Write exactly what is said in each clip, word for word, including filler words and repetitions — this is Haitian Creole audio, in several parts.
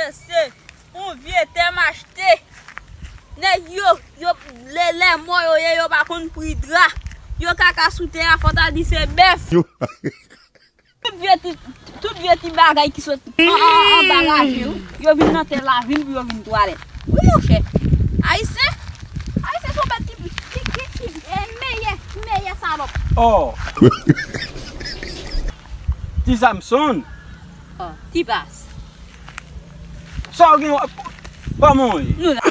Se yon vye tè m achte. Nèg yo, yo, lè, lè mò yo ye, yo pa konn pri dra. Yo kaka sou tè a, fò ta di se bèf. Tout vye ti, tout vye ti bagay ki sot an, an, an, anba raje, wi. Yo vin nan tè lavil pou yo vin twalèt. Wi, monchè. Ayisyen, Ayisyen se yon bèt ki, ki, ki, ki, eh, meyè, meyè salòp. Oh. Ti Samson. Oh, Ti Pas. Sa w gen w ap, kòman w ye? Nou la.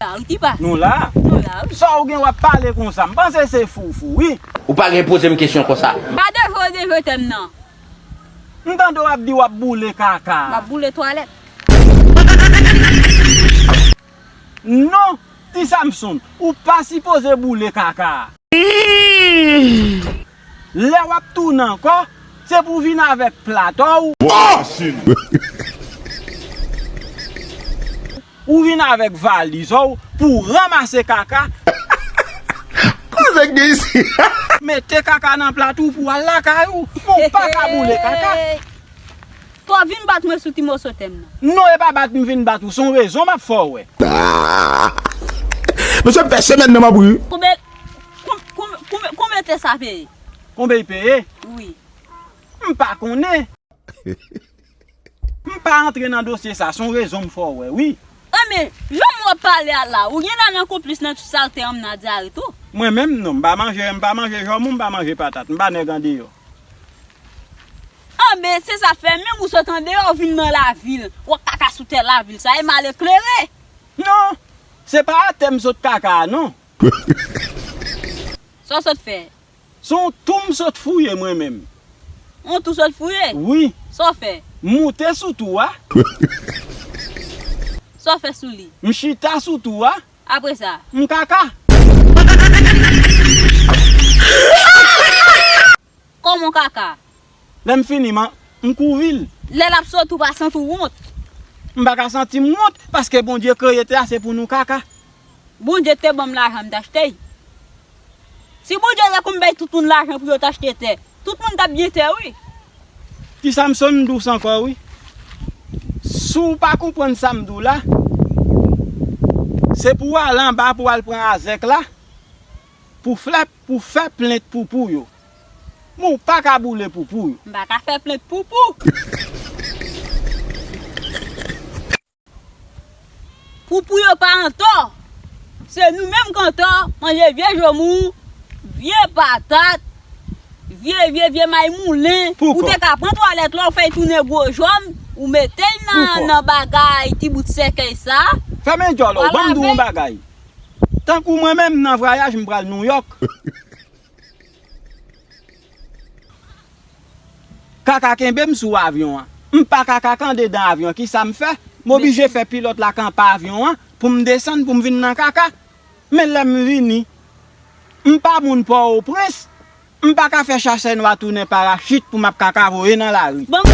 La, wi, Ti Pas. Nou la? Nou la, wi. Sa w gen w ap pale konsa? M panse se foufou, wi. Ou pa gen poze m kesyon konsa. Pa deje w deje tè m nan. M tande w ap di w ap boule kaka. M ap boule twalèt. Non, Ti Samson, ou pa sipoze boule kaka. Lè w ap tounen ankò, se pou w vin avèk platò w. Ou vin avèk valiz ou pou w ranmase kaka. Kote k gen isi? Mete kaka nan plat ou pou w al lakay ou. Bon, w pa ka boule kaka. Twò vin bat mwen sou ti moso tè m nan. Non, e pa bat m vin bat ou, se yon rezon m ap fè w wè. Mesye, m fè semèn nan m ap ri. Konbyen, kon-, kon-, konbyen, konbyen tè sa peye? Konbyen l peye? Wi. M pa konnen. M pa antre nan dosye sa, se yon rezon m fè w wè, wi. Anben, jan w ap pale a la, ou genlè nan konplis nan tout sa l te anmnadya tou. Mwen menm, non, m pa manje, m pa manje jòmou, m pa manje patat, m pa nèg andeyò. Anben, se sa k fè, menm ou sot andeyò, ou vin nan lavil, w ap kaka sou tè lavil, sa e mal eklere. Non, se pa atè m sot kaka a, non. Sa w sot fè? Se yon tou m sot fouye mwen menm. Yon tou sot fouye? Wi. Sa w fè? M moute sou tou a. Sa w fè sou li? M chita sou tou a. Apre sa? M kaka. Kòman w kaka? Lè m fini, m, m kouvi l. Lè l ap soti, ou pa santi w wont? M pa ka santi m wont, paske Bondye kreye tè a, se pou nou kaka. Bondye te ban m lajan, m t achte l. Si Bondye te konn bay tout moun lajan pou yo t achte tè, tout moun t ap gen tè, wi. Ti Samson, m dous ankò, wi. Si w pa konprann sa m di w la, se pou w al anba, pou w al pran azèk la, pou flè, pou fè plent poupou yo. Men w pa ka boule poupou yo. M pa ka fè plent poupou. Poupou yo pa antò. Se nou menm k antò, manje vye jòmou, vye patat, vye, vye, vye may moulen. Poukò? Ou te ka pran twalèt la, ou fè l tounen gwo jòm, ou mete l nan, poukò? Nan bagay, ti bout sèkèy sa. Fèmen djòl ou, ban m di w yon bagay. Tankou mwen menm nan vwayaj, m pral Nouyòk. Kaka kenbe m sou avyon an. M pa ka kaka andedan avyon, kisa m fè? M oblije fè pilòt la kanpe avyon an pou m desann, pou m vin nan kaka. Men lè m vini, m pa moun Pòtoprens. M pa ka fè chasè nwa tounen parachit pou m ap kaka voye nan lari. Bon.